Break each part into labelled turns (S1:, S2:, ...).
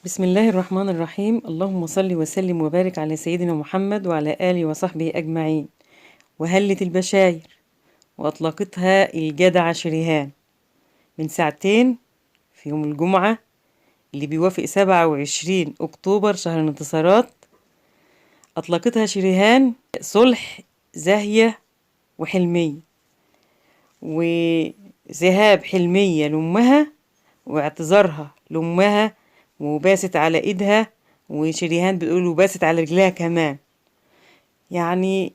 S1: بسم الله الرحمن الرحيم. اللهم صل وسلم وبارك على سيدنا محمد وعلى آله وصحبه أجمعين. وهلت البشاير وأطلقتها الجدعة شريهان من ساعتين في يوم الجمعة اللي بيوافق 27 أكتوبر شهر الانتصارات. أطلقتها شريهان صلح زاهية وحلمية، وذهاب حلمية لأمها واعتذارها لأمها، وباست على إيدها، وشريهان بتقول وباست على رجلها كمان. يعني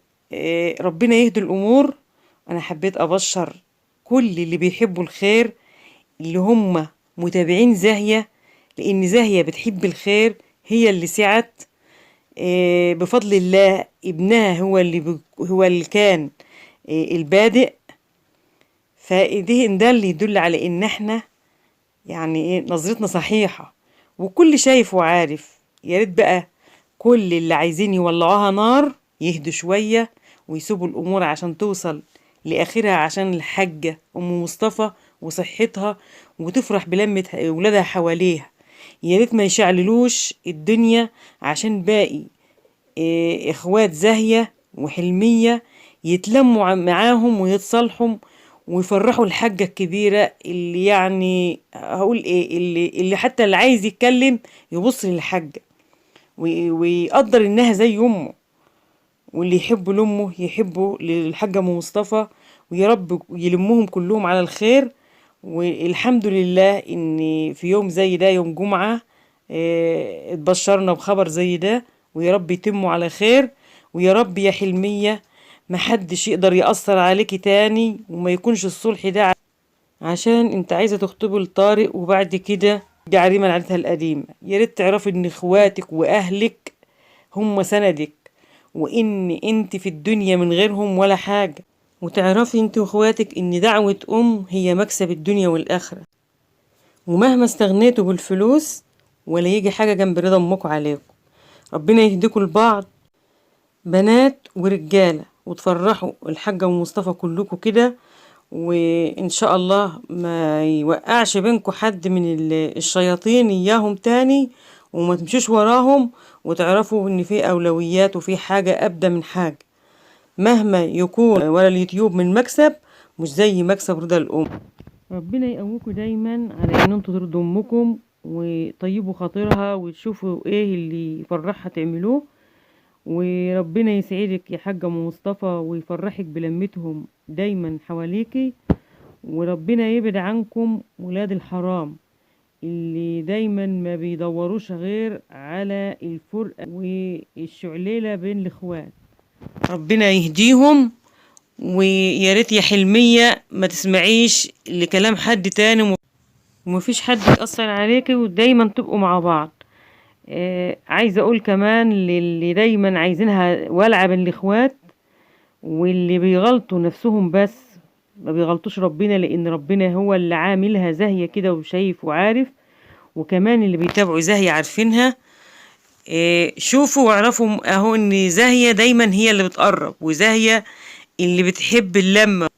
S1: ربنا يهدي الأمور. أنا حبيت أبشر كل اللي بيحبوا الخير اللي هم متابعين زاهية، لأن زاهية بتحب الخير، هي اللي سعت بفضل الله. ابنها هو اللي كان البادئ، فده ده اللي يدل على إن احنا يعني إيه نظرتنا صحيحة، وكل شايف وعارف. يا ريت بقى كل اللي عايزين يولعوها نار يهدوا شوية ويسيبوا الأمور عشان توصل لآخرها، عشان الحاجة أم مصطفى وصحتها وتفرح بلمة ولادها حواليها. يا ريت ما يشعللوش الدنيا عشان باقي إخوات زاهية وحلمية يتلموا معاهم ويتصالحوا ويفرحوا الحاجة الكبيرة اللي يعني هقول ايه، اللي حتى اللي عايز يتكلم يبص للحاجة ويقدر انها زي امه، واللي يحبوا لامه يحبوا للحاجة ام مصطفى، ويا رب يلمهم كلهم على الخير. والحمد لله ان في يوم زي ده، يوم جمعة، اتبشرنا بخبر زي ده، ويا رب يتموا على خير. ويا رب يا حلمية محدش يقدر يأثر عليكي تاني، وما يكونش الصلح ده عشان انت عايزة تخطبي لطارق وبعد كده ترجعي ريما لعادتها القديمة. يا ريت تعرفي ان اخواتك واهلك هم سندك، وان انت في الدنيا من غيرهم ولا حاجة، وتعرفي انت واخواتك ان دعوة ام هي مكسب الدنيا والاخرة، ومهما استغنيتوا بالفلوس ولا يجي حاجة جنب رضا امكم عليكم. ربنا يهديكوا لبعض بنات ورجالة، وتفرحوا الحاجة ومصطفى كلكم كده، وإن شاء الله ما يوقعش بينكم حد من الشياطين إياهم تاني، وما تمشوش وراهم، وتعرفوا إن في أولويات وفي حاجة أبدى من حاجة مهما يكون ولا اليوتيوب من مكسب مش زي مكسب رضا الأم. ربنا يقويكم دايما على إن انتوا ترضوا أمكم وطيبوا خاطرها وتشوفوا إيه اللي يفرحها تعملوه. وربنا يسعدك يا حاجة أم مصطفى ويفرحك بلمتهم دايما حواليكي، وربنا يبعد عنكم ولاد الحرام اللي دايما ما بيدوروش غير على الفرقة والشعليلة بين الاخوات. ربنا يهديهم. ويا ريت يا حلمية ما تسمعيش لكلام حد تاني، ومفيش حد يأثر عليكي، ودايما تبقوا مع بعض. عايزة اقول كمان للي دايما عايزينها ولعة بين الاخوات، واللي بيغلطوا نفسهم بس ما بيغلطوش ربنا، لان ربنا هو اللي عاملها زاهية كده وشايف وعارف. وكمان اللي بيتابعوا زاهية عارفينها، شوفوا واعرفوا اهو ان زاهية دايما هي اللي بتقرب، وزاهية اللي بتحب اللمة،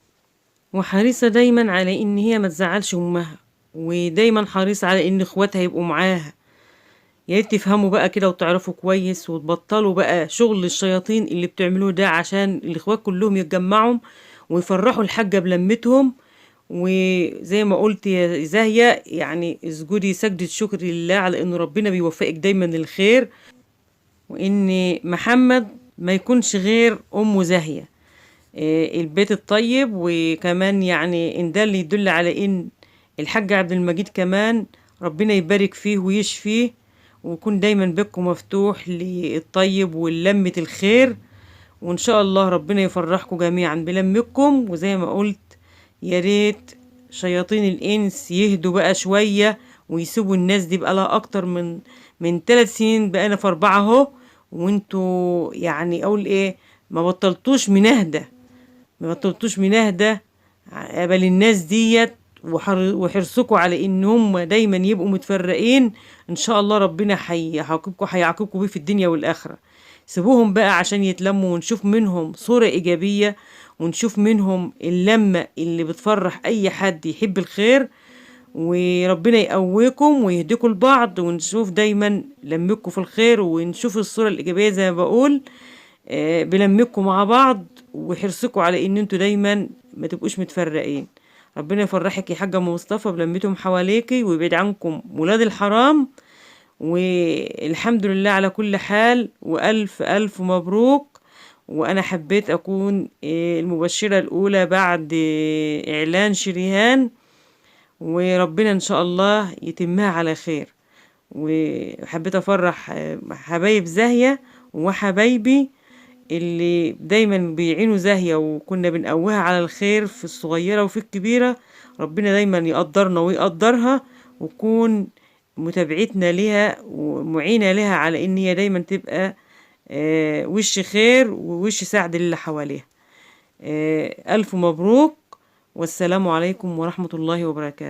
S1: وحريصة دايما على ان هي ما تزعلش امها، ودايما حريصة على ان اخواتها يبقوا معاها. يا ريت تفهموا بقى كده وتعرفوا كويس، وتبطلوا بقى شغل الشياطين اللي بتعملوه ده، عشان الاخوات كلهم يتجمعوا ويفرحوا الحاجة بلمتهم. وزي ما قلت يا زاهية، يعني اسجدي سجدة شكر لله على ان ربنا بيوفقك دايما للخير، وان محمد ما يكونش غير امه زاهية، البيت الطيب. وكمان يعني ان ده اللي يدل على ان الحاج عبد المجيد كمان ربنا يبارك فيه ويشفيه، ويكون دايما بيتكم مفتوح للطيب واللمة الخير. وان شاء الله ربنا يفرحكم جميعا بلمتكم. وزي ما قلت يا ريت شياطين الانس يهدوا بقى شوية ويسيبوا الناس دي بقى لها اكتر من 3 سنين، بقى انا في 4 اهو، وانتوا يعني اقول ايه، ما بطلتوش مناهدة، ما بطلتوش مناهدة بل الناس ديت، وحرصكم على ان هم دايما يبقوا متفرقين. ان شاء الله ربنا هيعاقبكم بيه في الدنيا والاخرة. سيبوهم بقى عشان يتلموا، ونشوف منهم صورة ايجابية، ونشوف منهم اللمة اللي بتفرح اي حد يحب الخير. وربنا يقويكم ويهديكم لبعض، ونشوف دايما لمكم في الخير، ونشوف الصورة الإيجابية زي ما بقول، بلمكم مع بعض وحرصكم على ان انتوا دايما ما تبقوش متفرقين. ربنا يفرحك يا حاجة ام مصطفى بلمتهم حواليكي، ويبعد عنكم ولاد الحرام. والحمد لله على كل حال، وألف ألف مبروك. وأنا حبيت أكون المبشرة الأولى بعد إعلان شريهان، وربنا إن شاء الله يتمها على خير. وحبيت أفرح حبايب زاهية وحبايبي اللي دايما بيعينوا زاهية، وكنا بنقويها على الخير في الصغيرة وفي الكبيرة. ربنا دايما يقدرنا ويقدرها، ويكون متابعتنا لها ومعينة لها على ان هي دايما تبقى وش خير ووش سعد للي حواليها. ألف مبروك، والسلام عليكم ورحمة الله وبركاته.